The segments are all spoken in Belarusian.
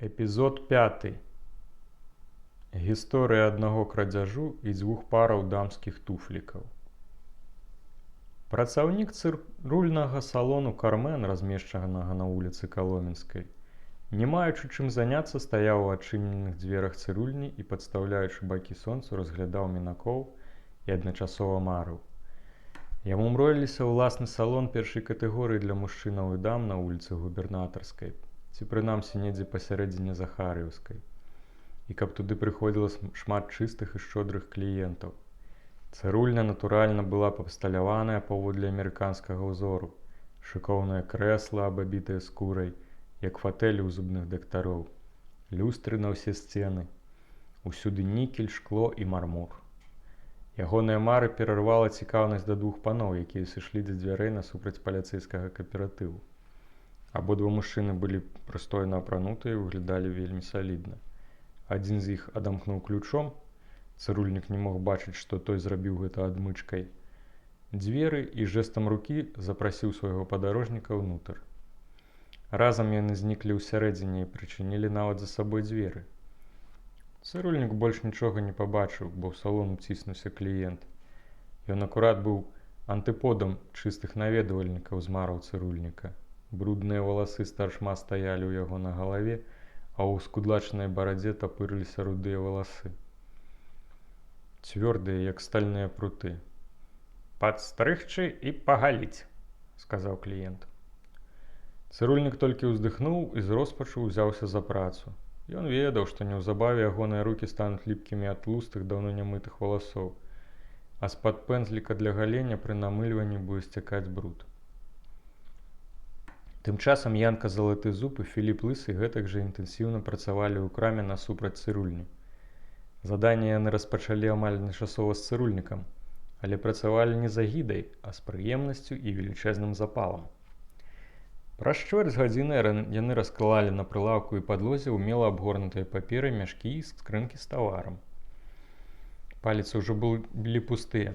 Эпізод 5. Гісторыя аднаго крадзяжу і дзвюх параў дамскіх туфлікаў. Працаўнік цырульнага салону «Кармен», размешчанага на вуліцы Каломенскай, не маючы чым заняцца, стаяў у адчыненых дверах цырульні і, падстаўляючы бакі сонцу, разглядаў мінакоў і адначасова марыў. Яму мроіліся ўласны салон першай катэгорыі для мужчынаў і дам на вуліцы Губернатарскай ці прынамсі недзе пасярэдзіне Захар'еўскай, і каб туды прыходзіла шмат чыстых і шчодрых кліентаў. Цырульня, натуральна, была абсталяваная паводле амерыканскага ўзору: шыкоўныя крэслы, абабітыя скурай, як фатэлі ў зубных дактароў, люстры на ўсе сцены, усюды нікель, шкло і мармур. Ягоныя мары перарвала цікаўнасць да двух паноў, якія сышлі да дзвярэй насупраць паліцэйскага кааператыву. Абодва мужчыны былі прыстойна апранутыя і выглядалі вельмі салідна. Адзін з іх адамкнуў ключом, цырульнік не мог бачыць, што той зрабіў гэта адмычкай, дзверы і жэстам рукі запрасіў свайго падарожніка ўнутр. Разам яны зніклі ў сярэдзіне і прычынілі нават за сабой дзверы. Цырульнік больш нічога не пабачыў, бо ў салон уціснуўся кліент. Ён акурат быў антыподам чыстых наведвальнікаў з мараў цырульніка. Брудныя валасы старшма стаялі ў яго на галаве, а ў скудлачанай барадзе тапырыліся рудыя валасы, цвёрдыя, як стальныя пруты. «Падстрыгчы і пагаліць», — сказаў кліент. Цырульнік толькі ўздыхнуў і з роспачу ўзяўся за працу. Ён ведаў, што неўзабаве ягоныя рукі стануць ліпкімі ад тлустых, даўно нямытых валасоў, а з-пад пэндзліка для галення пры намыльванні будзе сцякаць бруд. Тым часам Янка Залаты Зуб і Філіп Лысы гэтак жа інтэнсіўна працавалі ў краме насупраць цырульні. Заданне яны распачалі амаль адначасова з цырульнікам, але працавалі не з агідай, а з прыемнасцю і велічэзным запалам. Праз чвэрць гадзіны яны расклалі на прылаўку і падлозе ўмела абгорнутыя паперай мяшкі і скрынкі з таварам. Паліцы ўжо былі пустыя.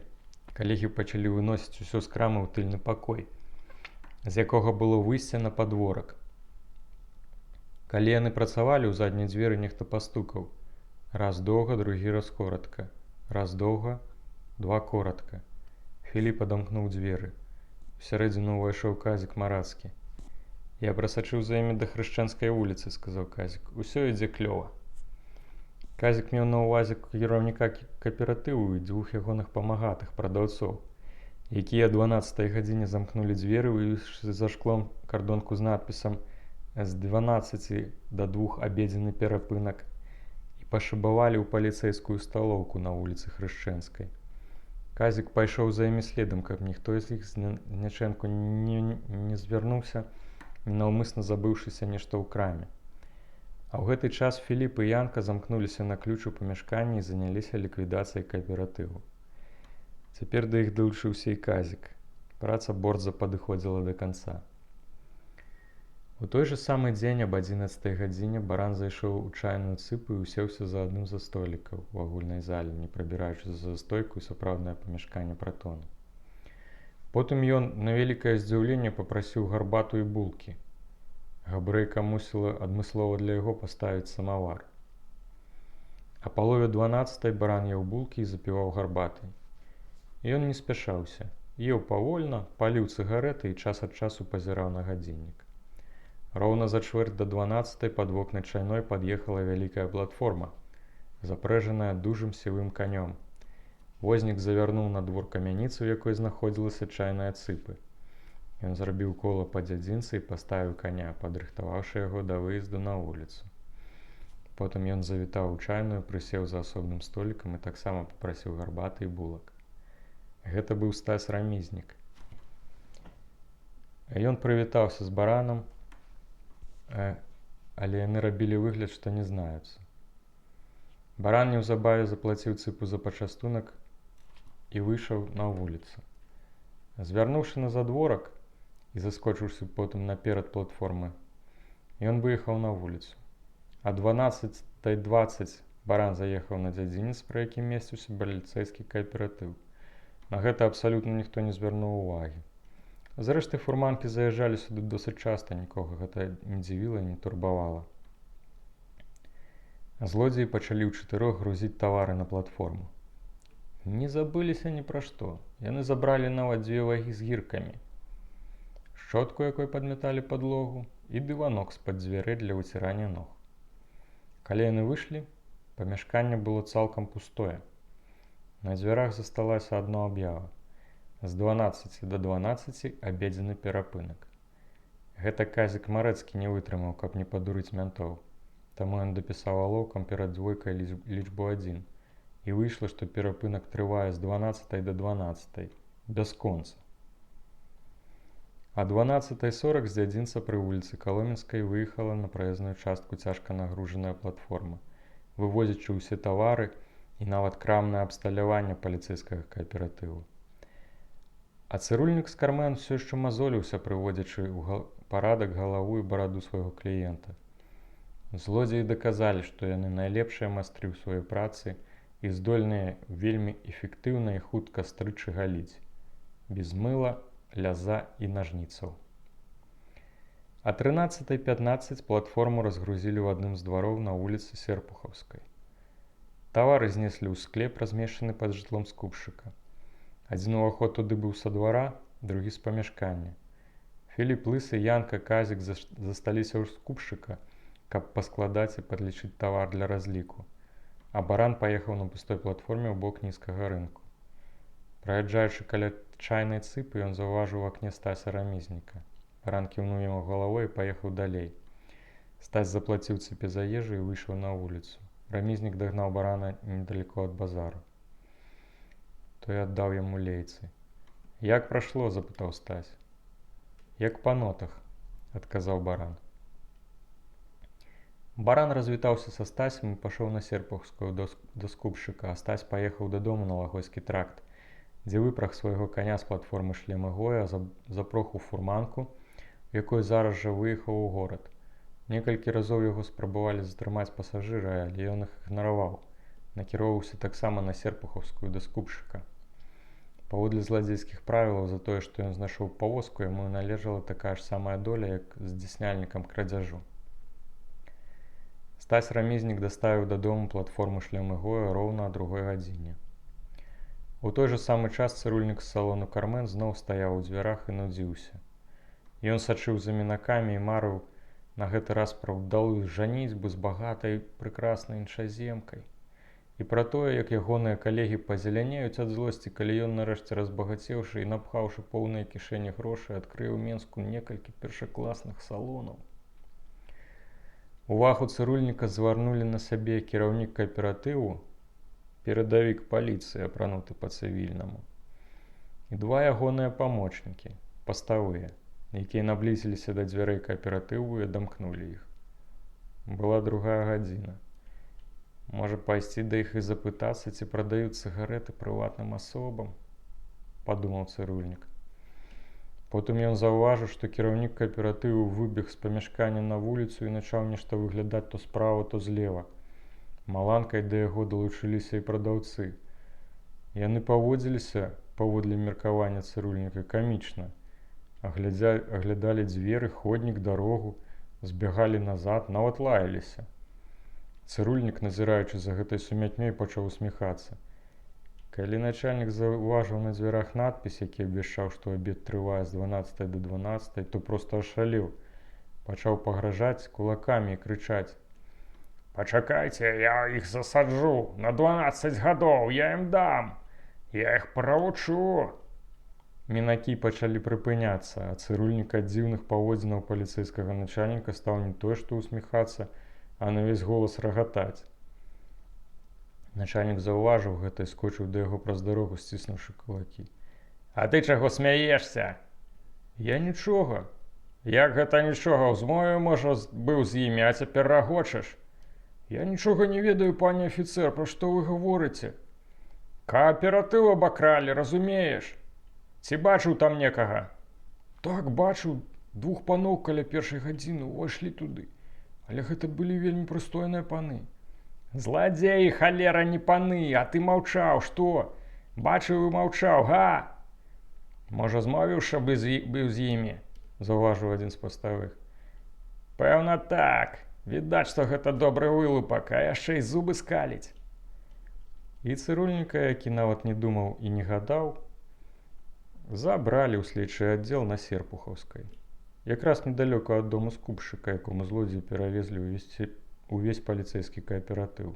Калегі пачалі выносіць усё з крамы ў тыльны пакой, з якога было выйсце на падворак. Калі яны працавалі, у заднія дзверы нехта пастукаў. Раз доўга, другі раз коратка. Раз доўга, два коратка. Філіп адамкнуў дзверы. Усярэдзіну ўвайшоў Казік Марацкі. «Я прасачыў за імі да Хрышчанскай вуліцы, — сказаў Казік. — Усё ідзе клёва». Казік меў на ўвазе кіраўніка кааператыву і дзвюх ягоных памагатых прадаўцоў, якія а 12 гадзіне замкнулі дзверы, вывесіўшы за шклом кардонку з надпісам «З 12 да 2 абедзенны перапынак», і пашыбавалі ў паліцэйскую сталоўку на вуліцы Хрышчэнскай. Казік пайшоў за імі следам, каб ніхто з іх знячэнку не звярнуўся, ненаўмысна забыўшыся нешта ў краме. А ў гэты час Філіп і Янка замкнуліся на ключ у памяшканні і заняліся ліквідацыяй кааператыву. Цяпер да іх далучыўся і Казік. Праца борзда падыходзіла да канца. У той жа самы дзень аб 11 гадзіне Баран зайшоў у чайную «Цыпу» і усеўся за адным са столікаў у агульнай зале, не прабіраючыся за стойку і сапраўднае памяшканне прытону. Потым ён, на вялікае здзіўленне, папрасіў гарбату і булкі. Габрэйка мусіла адмыслова для яго паставіць самавар. А палове 12 Баран еў булкі і запіваў гарбатай. Ён не спяшаўся, еў павольна, паліў цыгарэты і час ад часу пазіраў на гадзіннік. Роўна за чвэрць да 12 пад вокны чайной пад'ехала вялікая платформа, запрэжаная дужым сівым канём. Вознік завярнуў на двор камяніцы, у якой знаходзілася чайная «Цыпы». Ён зрабіў кола па дзядзінцы і паставіў каня, падрыхтаваўшы яго да выезду на вуліцу. Потым ён завітаў у чайную, прысеў за асобным столікам і таксама папрасіў гарбаты і булак. Гэта быў Стась Рамізнік. Ён прывітаўся з Баранам, але яны рабілі выгляд, што не знаюцца. Баран неўзабаве заплаціў Цыпу за пачастунак і выйшаў на вуліцу. Звярнуўшы на задворак і заскочыўшы потым наперад платформы, ён выехаў на вуліцу. А 12:20 Баран заехаў на дзядзінец, пры якім месціўся паліцэйскі кааператыў. На гэта абсалютна ніхто не звярнуў увагі. Зрэшты, фурманкі заязджалі сюды досыць часта, нікога гэта не дзівіла і не турбавала. Злодзеі пачалі ў чатырох грузіць тавары на платформу. Не забыліся ні пра што. Яны забралі нават дзве вагі з гіркамі. Шчотку, якой падмяталі падлогу, і дыванок з-пад дзвярэй для выцірання ног. Калі яны выйшлі, памяшканне было цалкам пустое. На дзвярах засталася адна аб'ява. З 12 до 12 абедзены перапынак. Гэта Казік Марэцкі не вытрымаў, каб не падурыць мянтоў. Таму ён дапісаў алоўкам перад двойкай лічбу 1. І выйшла, што перапынак трывае з 12 до 12, бясконца. А 12:40 з дзядзінца пры вуліцы Каломенскай выехала на праезную частку цяжка нагружаная платформа, вывозячы ўсе тавары і нават крамнае абсталяванне паліцэйскага кааператыву. А цырульнік з Кармен усё яшчэ мазоліўся, прыводзячы ў парадак галаву і бараду свайго кліента. Злодзеі даказалі, што яны найлепшыя майстры ў сваёй працы і здольныя вельмі эфектыўна і хутка стрыч і галіць, без мыла, ляза і нажніцаў. А 13:15 платформу разгрузілі ў адным з двароў на вуліцы Серпухаўскай. Тавары знеслі ў склеп, размешчаны пад жытлом скупшчыка. Адзін уваход туды быў са двара, другі з памяшкання. Філіп Лысы, Янка, Казік засталіся ў скупшчыка, каб паскладаць і падлічыць тавар для разліку. А Баран паехаў на пустой платформе ў бок Нізкага рынку. Праязджаючы каля чайнай цыпы, ён заўважыў у акне Стася Рамізніка. Баран кіўнуў яму галавой і паехаў далей. Стась заплаціў цыпе за ежу і выйшаў на вуліцу. Рамізнік дагнаў Барана недалеко ад базару. Той аддаў яму лейцы. «Як прайшло?» — запытаў Стась. «Як па нотах», — адказаў Баран. Баран развітаўся са Стасем і пашоў на Серпухаўскую да скупшчыка, а Стась паехаў дадому на Лагойскі тракт, дзе выпраг свайго каня з платформы Шлема Гоя, запрог у фурманку, у якой зараз жа выехаў у горад. Некалькі разоў яго спрабавалі затрымаць пасажыры, але ён іх ігнараваў. Накіроўваўся таксама на Серпухаўскую да скупшчыка. Паводле зладзейскіх правілаў, за тое, што ён знайшоў павозку, яму належала такая ж самая доля, як здзяйсняльнікам крадзяжу. Стась Рамізнік даставіў дадому платформу Шлём і Гоя роўна а другой гадзіне. У той жа самы час цырульнік з салону Кармен зноў стаяў у дзвярах і нудзіўся. Ён сачыў за мінакамі і марыў на гэты раз пра ўдалую жаніцьбу з багатай прэкраснай іншаземкай і пра тое, як ягоныя калегі пазелянеюць ад злосці, калі ён нарэшце, разбагацеўшы і напхаўшы поўныя кішэні грошы, адкрые ў Менску некалькі першакласных салонаў. Увагу цырульніка зварнулі на сябе кіраўнік кааператыву, перадавік паліцыі, апрануты па-цывільнаму, і два ягоныя памочнікі, паставыя, якія наблізіліся да дзвярэй кааператыву і адамкнулі іх. Была другая гадзіна. «Можа, пайсці да іх і запытацца, ці прадаюць цыгарэты прыватным асобам?» — падумаў цырульнік. Потым ён заўважыў, што кіраўнік кааператыву выбег з памяшкання на вуліцу і пачаў нешта выглядаць то справа, то злева. Маланкай да яго далучыліся і прадаўцы. Яны паводзіліся, паводле меркавання цырульніка, камічна. Аглядалі дзверы, ходнік, дарогу, збягалі назад, нават лаяліся. Цырульнік, назіраючы за гэтай сумятнёй, пачаў усміхацца. Калі начальнік заўважыў на дзвярах надпіс, які абвяшчаў, што абед трывае з 12 до 12, то проста ашалеў, пачаў пагражаць кулакамі і крычаць: «Пачакайце, я іх засаджу на 12 гадоў, я ім дам, я іх правучу!» Мінакі пачалі прыпыняцца, а цырульнік ад дзіўных паводзінаў паліцэйскага начальніка стаў не тое што усміхацца, а на весь голас рагатаць. Начальнік заўважыў гэта і скочыў да яго праз дарогу, сціснуўшы кулакі. «А ты чаго смяешся?» «Я нічога». «Як гэта нічога? У змове, можа, быў з імі, а цяпер рагочаш?» «Я нічога не ведаю, пане афіцэр, пра што вы гаворыце?» «Кааператыў абакралі, разумееш? Ці бачыў там некага?» «Так, бачыў двух паноў каля першай гадзіны, увайшлі туды. Але гэта былі вельмі прыстойныя паны». «Зладзеі, халера, не паны, а ты маўчаў, што? Бачыў і маўчаў, га? Можа, змовіўшы быў з імі?» — заўважыў адзін з паставых. «Пэўна, так». Відаць, што гэта добры вылупак, а яшчэ і зубы скаліць. І цырульніка, які нават не думаў і не гадаў, забралі ў следчы аддзел на Серпухаўскай. Якраз недалёка ад дому скупшчыка, якому злодзеі перавезлі ўвесь паліцэйскі кааператыў.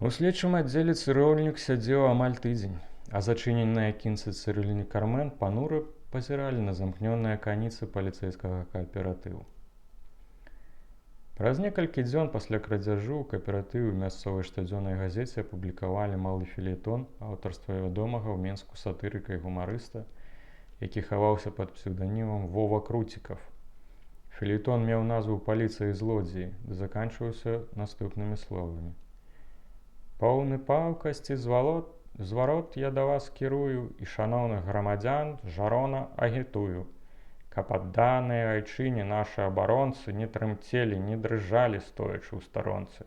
У следчым аддзеле цырульнік сядзеў амаль тыдзень, а зачыненыя акенцы цырульні Кармен панура пазіралі на замкнёныя аканіцы паліцэйскага кааператыву. Праз некалькі дзён пасля крадзяжу ў кааператыве ў мясцовай штодзённай газеце апублікавалі малы фельетон аўтарства вядомага ў Менску сатырыка і гумарыста, які хаваўся пад псеўданімам Вова Круцікаў. Фельетон меў назву «Паліцыя і злодзеі» ды заканчваўся наступнымі словамі: «Поўны палкасці зварот я да вас кірую і шаноўных грамадзян жарона агітую, каб адданыя айчыне нашы абаронцы не трымцелі, не дрыжалі, стоячы ў старонцы.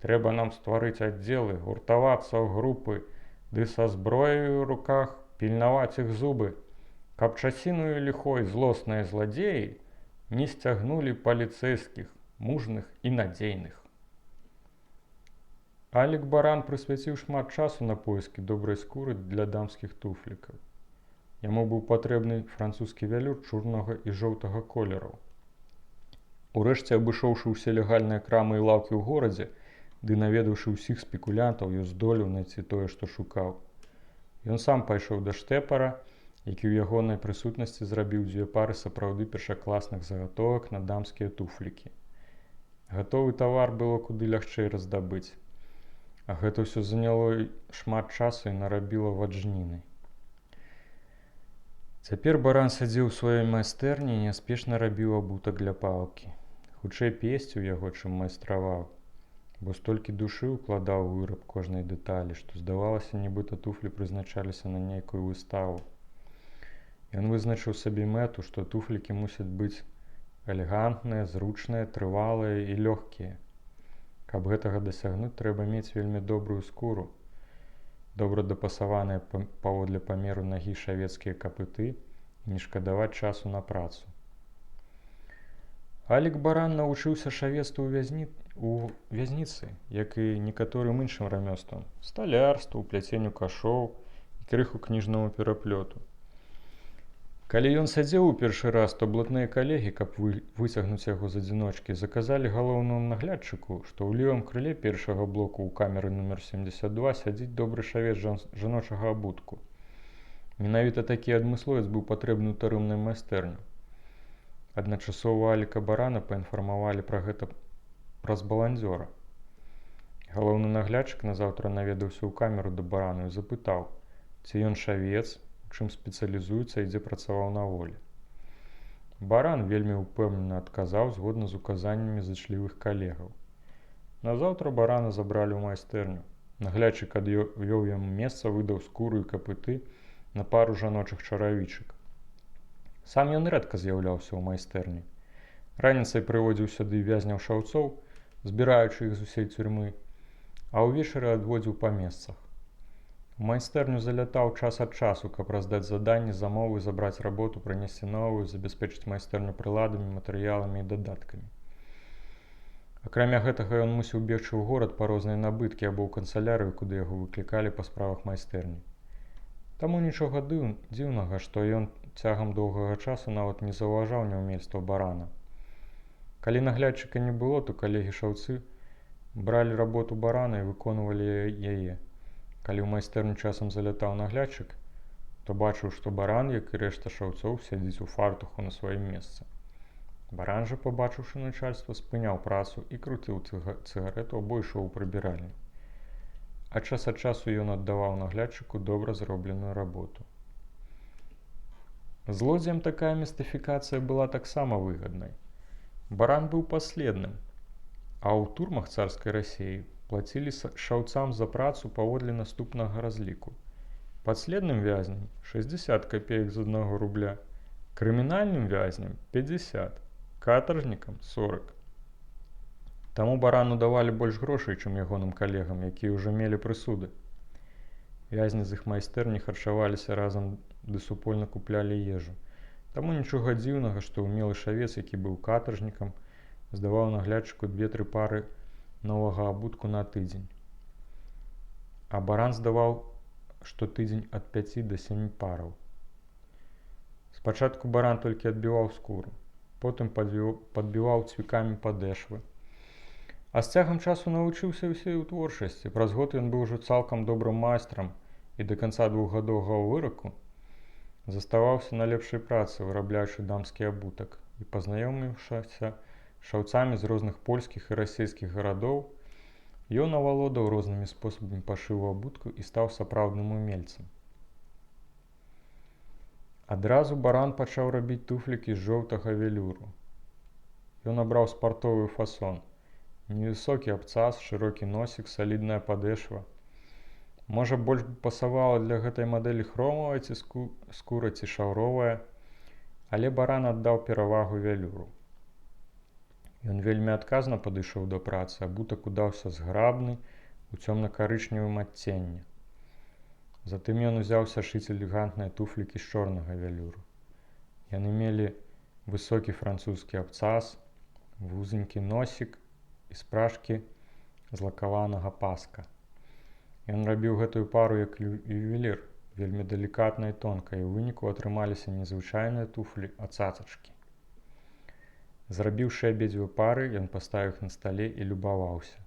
Трэба нам стварыць аддзелы, гуртавацца ў групы, ды са зброяю ў руках пільнаваць іх зубы, каб часіною ліхой злосныя зладзеі не сцягнулі паліцэйскіх, мужных і надзейных». Алік Баран прысвяціў шмат часу на поіскі добрай скуры для дамскіх туфлікаў. Яму быў патрэбны французскі вялюр чорнага і жоўтага колераў. Урэшце, абышоўшы ўсе легальныя крамы і лаўкі ў горадзе, ды наведаўшы ўсіх спекулянтаў, ён здолеў найти тое, што шукаў. Ён сам пайшоў да штэпара, які ў ягонай прысутнасці зрабіў дзве пары сапраўды першакласных загатовак на дамскія туфлікі. Гатовы тавар было куды лягчэй раздабыць. А гэта ўсё заняло шмат часу і нарабіла ваджніны. Цяпер Баран сядзеў у сваёй майстэрні і няспешна рабіў абутак для Паўкі. Хутчэй песціў яго, чым майстраваў, бо столькі душы ўкладаў у выраб кожнай дэталі, што здавалася, нібыта туфлі прызначаліся на нейкую выставу. Ён вызначыў сабе мэту, што туфлікі мусяць быць элегантныя, зручныя, трывалыя і лёгкія. Каб гэтага дасягнуць, трэба мець вельмі добрую скуру, добра дапасаваныя паводле памеру нагі шавецкія капыты і не шкадаваць часу на працу. Алік Баран навучыўся шавецтву ў вязніцы, як і некаторым іншым рамёствам: сталярству, пляценню кашоў і крыху кніжнаму пераплёту. Калі ён сядзеў у першы раз, то блатныя калегі, каб выцягнуць яго з адзіночкі, заказалі галоўнаму наглядчыку, што ў левым крыле першага блоку ў камеры нумар 72 сядзіць добры шавец жаночага абутку. Менавіта такі адмысловец быў патрэбны ў турэмную майстэрню. Адначасова Аліка Барана паінфармавалі пра гэта праз баландзёра. Галоўны наглядчык назаўтра наведаўся ў камеру да Барана і запытаў, ці ён шавец, чым спецыялізуецца і дзе працаваў на волі. Баран вельмі ўпэўнена адказаў згодна з указаннямі зычлівых калегаў. Назаўтра Барана забралі ў майстэрню. Наглядчык адвёў яму месца, выдаў скуру і капыты на пару жаночых чаравічак. Сам ён рэдка з'яўляўся ў майстэрні. Раніцай прыводзіў сюды вязняў шаўцоў, збіраючы іх з усей цюрмы, а ўвечары адводзіў па месцах. У майстэрню залятаў час ад часу, каб раздаць заданні, замовы, забраць работу, прынесці новую, забяспечыць майстэрню прыладамі, матэрыяламі і дадаткамі. Акрамя гэтага ён мусіў бегчы ў горад па розныя набыткі або ў канцылярыю, куды яго выклікалі па справах майстэрні. Таму нічога дзіўнага, што ён цягам доўгага часу нават не заўважаў няўмельства Барана. Калі наглядчыка не было, то калегі-шаўцы бралі работу Барана і выконвалі яе. Калі ў майстэрню часам залятаў наглядчык, то бачыў, што Баран, як і рэшта шаўцоў, сядзіць у фартуху на сваім месцы. Баран жа, пабачыўшы начальства, спыняў працу і круціў цыгарэту або ішоў у прыбіральню. А час ад часу ён аддаваў наглядчыку добра зробленую работу. Злодзеям такая містыфікацыя была таксама выгаднай. Баран быў паследным, а ў турмах царскай Расіі плацілі шаўцам за працу паводле наступнага разліку. Падследным вязням 60 копеек з 1 рубля, крымінальным вязням 50, катаржнікам 40. Таму Барану давалі больш грошай, чым ягоным калегам, якія ўжо мелі прысуды. Вязні з іх майстэрні харчаваліся разам ды супольна куплялі ежу. Таму нічога дзіўнага, што ўмелы шавец, які быў катаржнікам, здаваў наглядчыку дзве-тры пары новага абутку на тыдзень. А Баран здаваў штотыдзень ад 5 да 7 параў. Спачатку Баран толькі адбіваў скуру, потым падбіваў цвікамі падэшвы. А з цягам часу навучыўся ўсёй вытворчасці. Праз год ён быў ужо цалкам добрым майстрам і да канца двухгадовага выраку заставаўся на лепшай працы, вырабляючы дамскі абутак, і пазнаёміўшыся з шаўцамі з розных польскіх і расійскіх гарадоў, ён авалодаў рознымі спосабамі пашыву абутку і стаў сапраўдным умельцам. Адразу Баран пачаў рабіць туфлікі з жоўтага велюру. Ён абраў спартовы фасон. Невысокі абцас, шырокі носік, салідная падэшва. Можа, больш бы пасавала для гэтай мадэлі хромавая ці скура ці шаўровая, але Баран аддаў перавагу вялюру. Ён вельмі адказна падышоў да працы, абутак удаўся зграбны у цёмна-карычневым адценні. Затым ён узяўся шыць элегантныя туфлікі з чорнага вялюру. Яны мелі высокі французскі абцас, вузенькі носік і спражкі з лакаванага паска. Ён рабіў гэтую пару як ювелір, вельмі далікатна і тонка, і ў выніку атрымаліся не звычайныя туфлі, а цацачкі. Зрабіўшы абедзве пары, ён паставіў іх на стале і любаваўся.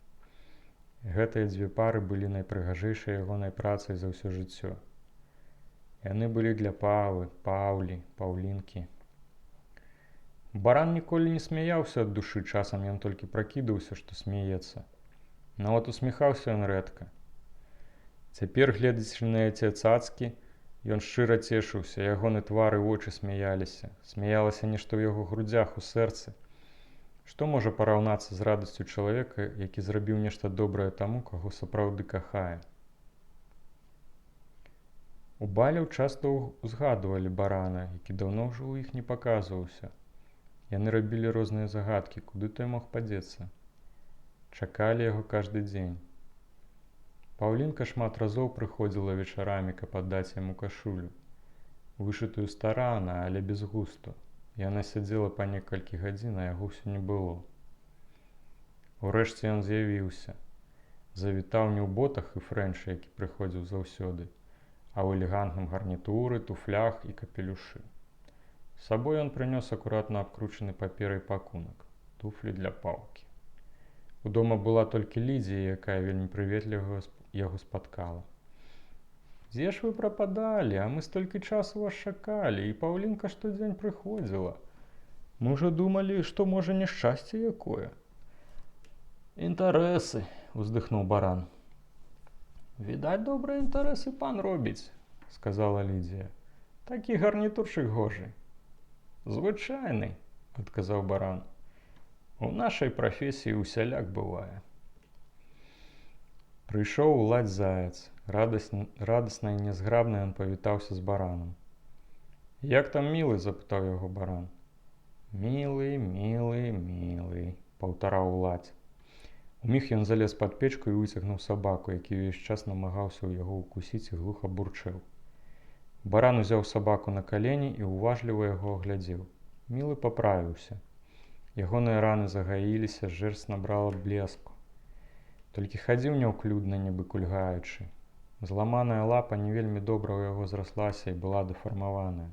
Гэтыя дзве пары былі найпрыгажэйшай ягонай працай за ўсё жыццё. Яны былі для Павы, Паўлі, Паўлінкі. Баран ніколі не смяяўся ад душы, часам ён толькі пракідаўся, што смеецца. Нават усміхаўся ён рэдка. Цяпер, гледзячы на гэтыя цацкі, ён шчыра цешыўся, ягоны твар і вочы смяяліся. Смяялася нешта ў яго грудзях, у сэрцы. Што можа параўнацца з радасцю чалавека, які зрабіў нешта добрае таму, каго сапраўды кахае? У Баляў часта ўзгадвалі Барана, які даўно ўжо ў іх не паказваўся. Яны рабілі розныя загадкі, куды той мог падзецца. Чакалі яго каждый дзень. Паўлінка шмат разоў прыходзіла вечарамі, каб аддаць яму кашулю, вышытую старанна, але без густу. Яна сядзела па некалькі гадзін, а яго ўсё не было. Урэшце ён з'явіўся. Завітаў не ў ботах і фрэнчы, які прыходзіў заўсёды, а ў элегантным гарнітуры, туфлях і капелюшы. З сабой ён прынёс акуратна абкручаны паперай пакунак — туфлі для Паўкі. Удома была толькі Лідзія, якая вельмі прыветліва яго спаткала. «Дзе ж вы прападалі, а мы столькі часу вас чакалі, і Паўлінка штодзень прыходзіла. Мы ўжо думалі, што, можа, няшчасце якое». «Інтарэсы», — уздыхнуў Баран. «Відаць, добрыя інтарэсы пан робіць», — сказала Лідзія. «Такі гарнітурчык гожы». «Звычайны», — адказаў Баран. «У нашай прафесіі усяляк бывае». Прыйшоў Уладзь Заяц. Радасна і нязграбна ён павітаўся з Баранам. «Як там Мілы?» — запытаў яго Баран. «Мілы, Мілы, Мілы», — паўтараў Уладзь. Уміг ён залез пад печку і выцягнуў сабаку, які ўвесь час намагаўся ў яго укусіць і глуха бурчэў. Баран узяў сабаку на калені і уважліва яго аглядзеў. Мілы паправіўся. Ягоныя раны загаіліся, жэрсць набрала блеску. Толькі хадзіў няўклюдна, нібы кульгаючы. Зламаная лапа не вельмі добра ў яго зраслася і была дэфармаваная.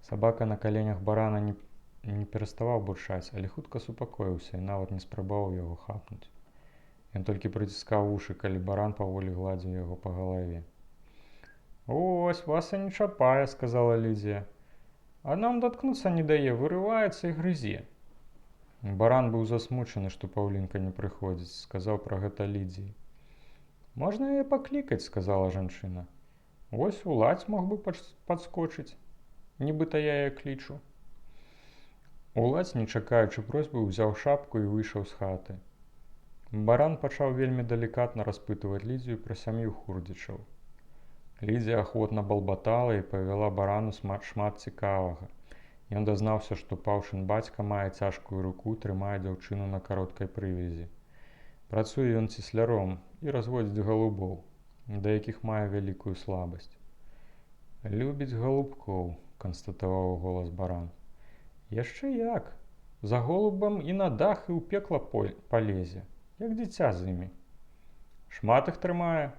Сабака на каленях Барана не пераставаў бурчаць, але хутка супакоіўся і нават не спрабаваў яго хапнуць. Ён толькі прыціскаў вушы, калі Баран паволі гладзіў яго па галаве. «Ось, вас і не чапае», — сказала Лідзія. «А нам даткнуцца не дае, вырываецца і грызе». Баран быў засмучаны, што Паўлінка не прыходзіць, сказаў пра гэта Лідзіі. «Можна яе паклікаць», — сказала жанчына. «Вось Уладзь мог бы падскочыць, нібыта я яе клічу». Уладзь, не чакаючы просьбы, узяў шапку і выйшаў з хаты. Баран пачаў вельмі далікатна распытваць Лідзію пра сям'ю Хурдзічаў. Лідзія ахвотна балбатала і павяла Барану шмат цікавага. Ён дазнаўся, што Паўшын бацька мае цяжкую руку, трымае дзяўчыну на кароткай прывязі. Працуе ён цесляром і разводзіць галубоў, да якіх мае вялікую слабасць. «Любіць галубкоў», — канстатаваў уголас Баран. «Яшчэ як! За голубам і на дах, і ў пекла палезе, як дзіця з імі. Шмат іх трымае?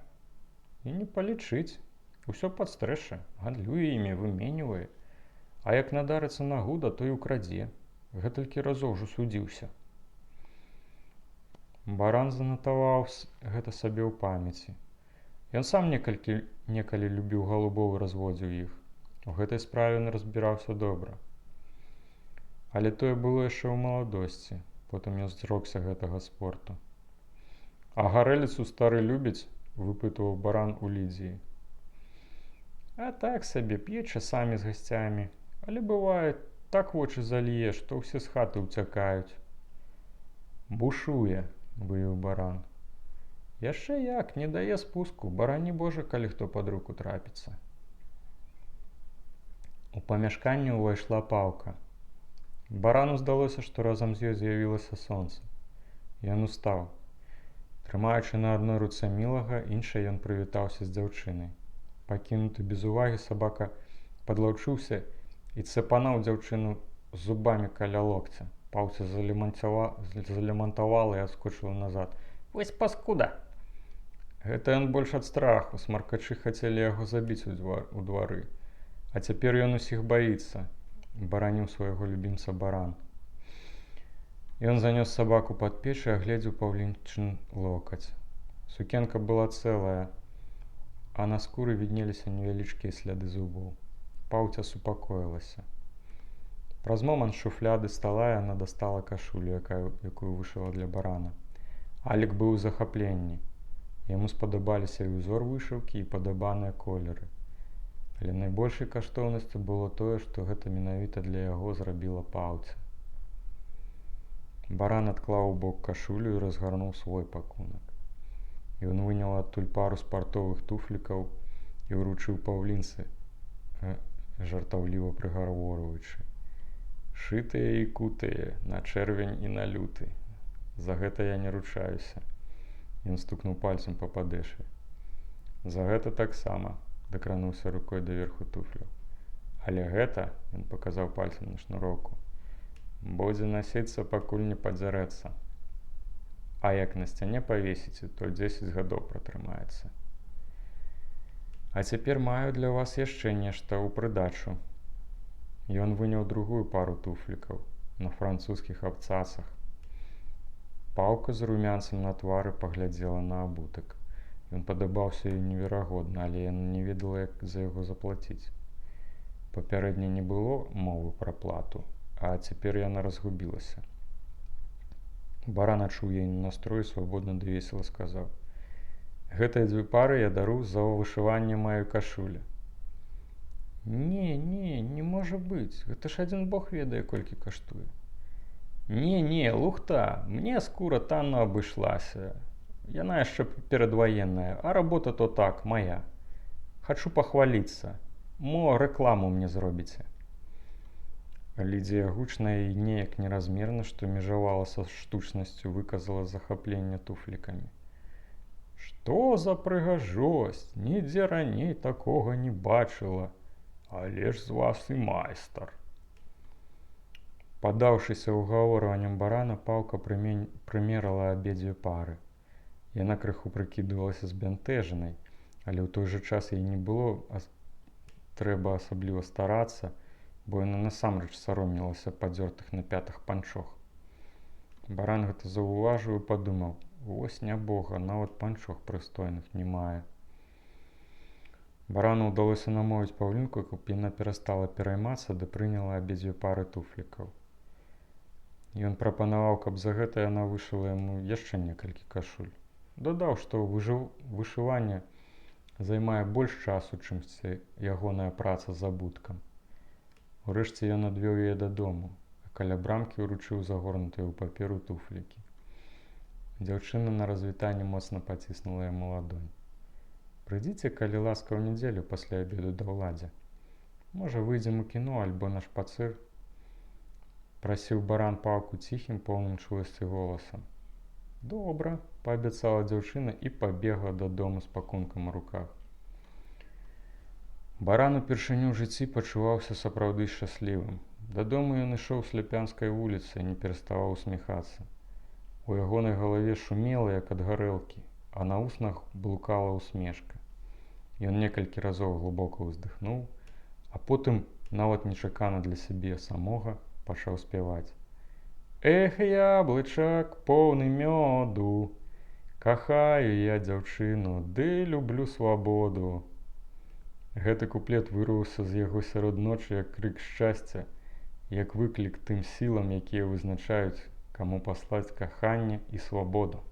І не палічыць. Усё падстрэша, гандлюе імі, выменьвае. А як надарыцца нагода, то і ўкрадзе. Гэтулькі разоў ужо судзіўся. Баран занатаваў гэта сабе ў памяці. Ён сам некалі любіў галубоў і разводзіў іх. У гэтай справе ён разбіраўся добра. Але тое было яшчэ ў маладосці, потым ён зрокся гэтага спорту. А гарэліцу стары любіць? — выпытваў Баран у Лідзіі. А так сабе, п'е часамі з гасцямі, але бывае, так вочы заліе, што ўсе з хаты ўцякаюць. Бушуе, выяў Баран. Яшчэ як, не дае спуску, барані Божа, калі хто пад руку трапіцца. У памяшканне ўвайшла Паўка. Барану здалося, што разам з ёй з'явілася сонца. Ён устаў. Трымаючы на адной руцэ Мілага, іншай ён прывітаўся з дзяўчынай. Пакінуты без увагі сабака падлаўчыўся і цапануў дзяўчыну зубамі каля локця. Паўця залямантавала і адскочыла назад. Вось паскуда! Гэта ён больш ад страху, смаркачы хацелі яго забіць у двары. А цяпер ён усіх баіцца, бараніў свайго любімца Баран. Ён занёс сабаку пад печ і агледзеў Паўлінчын локаць. Сукенка была цэлая, а на скуры віднеліся невялічкія сляды зубоў. Паўця супакоілася. Праз момант з шуфляды стала яна дастала кашулю, якую вышыла для Барана. Алік быў у захапленні. Яму спадабаліся і ўзор вышыўкі, і падабраныя колеры. Але найбольшай каштоўнасцю было тое, што гэта менавіта для яго зрабіла Паўця. Баран адклаў у бок кашулю і разгарнуў свой пакунак. Ён выняў адтуль пару спартовых туфлікаў і ўручыў Паўлінцы, жартаўліва прыгаворваючы: «Шытыя і кутыя на чэрвень і на люты. За гэта я не ручаюся». Ён стукнуў пальцам па падэшве. За гэта таксама, дакрануўся рукой да верху туфляў. Але гэта, ён паказаў пальцам на шнуроўку, будзе насіцца, пакуль не падзярэцца. А як на сцяне павесіце, то 10 гадоў пратрымаецца. А цяпер маю для вас яшчэ нешта ў прыдачу. Ён выняў другую пару туфлікаў на французскіх абцасах. Паўка з румянцам на твары паглядзела на абутак. Ён падабаўся ёй неверагодна, але яна не ведала, як за яго заплаціць. Папярэдне не было мовы пра плату, а цяпер яна разгубілася. Баран адчуў яе настрой, свабодна ды весела сказаў: «Гэтыя дзве пары я дару за вышыванне маёй кашулі». Не, не, не можа быць, гэта ж адзін бог ведае, колькі каштуе. Не, не, лухта, мне скура танна абышлася. Яна яшчэ перадваенная, а работа то так, моя. Хачу пахваліцца. Мо рэкламу мне зробіце. Лідзія гучна і неяк неразмерна, што межавала са штучнасцю, выказала захапленне туфлікамі. Што за прыгажосць, нідзе раней такога не бачыла, але ж з вас і майстар. Падаўшыся ўгаворванням Барана, Паўка прымерала абедзве пары. Яна крыху прыкідвалася збянтэжанай, але ў той жа час ёй не было трэба асабліва старацца, бо яна насамрэч саромелася падзёртых на пятах панчох. Баран гэта заўважыў і падумаў: «Вось нябога, нават панчох прыстойных не мае». Барану ўдалося намовіць Паўлінку, каб яна перастала пераймацца ды прыняла абедзве пары туфлікаў. Ён прапанаваў, каб за гэта яна вышыла яму яшчэ некалькі кашуль. Дадаў, што вышыванне займае больш часу, чымся ягоная праца з абуткам. Урэшце ён адвёў яе дадому, а каля брамкі ўручыў загорнутыя ў паперу туфлікі. Дзяўчына на развітанне моцна паціснула яму ладонь. Прыйдзіце, калі ласка, ў нядзелю пасля абеду да Ўладзя. Можа, выйдзем у кіно альбо на шпацыр. Прасіў Баран Паўку ціхім, поўным чуласці голасам. Добра, паабяцала дзяўчына і пабегла дадому з пакункам у руках. Баран упершыню ў жыцці пачуваўся сапраўды шчаслівым. Дадому ён ішоў Сляпянскай вуліцай і не пераставаў усміхацца. У ягонай галаве шумела, як ад гарэлкі, а на вуснах блукала усмешка. Ён некалькі разоў глыбока ўздыхнуў, а потым, нават нечакана для сябе самога, пачаў спяваць. Эх, яблычак, поўны мёду, кахаю я дзяўчыну, ды люблю свабоду. Гэты куплет вырваўся з яго сярод ночы як крык шчасця, як выклік тым сілам, якія вызначаюць, каму паслаць каханне і свабоду.